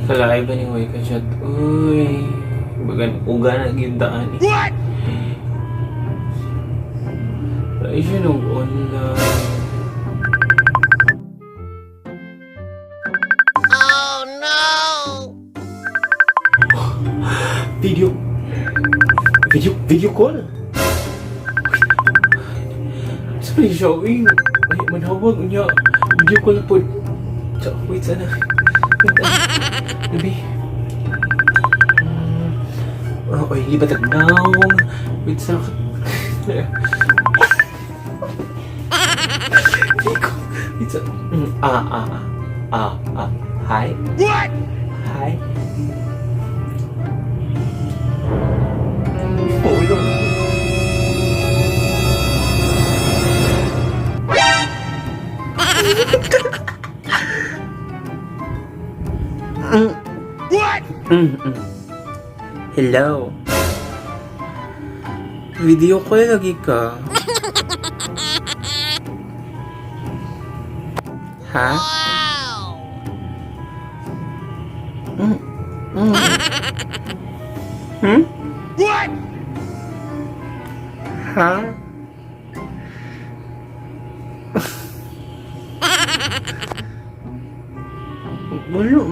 Kalaay ba ni way ka chat? Uy. Bagan, uga na gintaan eh. What? Ay siya nag-online. Oh no! Video. Video call. Sa pa siya, uy. Ay, manhawag niya. Video call na po. Wait, sana. Wait, ah. Gabi. Oh, oy, hindi ba tagnaw? Wait, sa. Wait, sa. Ah, ah, ah. Ah, ah. Hi? What? Hi? Ulo. What? Hello. Video call lagi ka. Ha? Wow! What? Ha? Wala.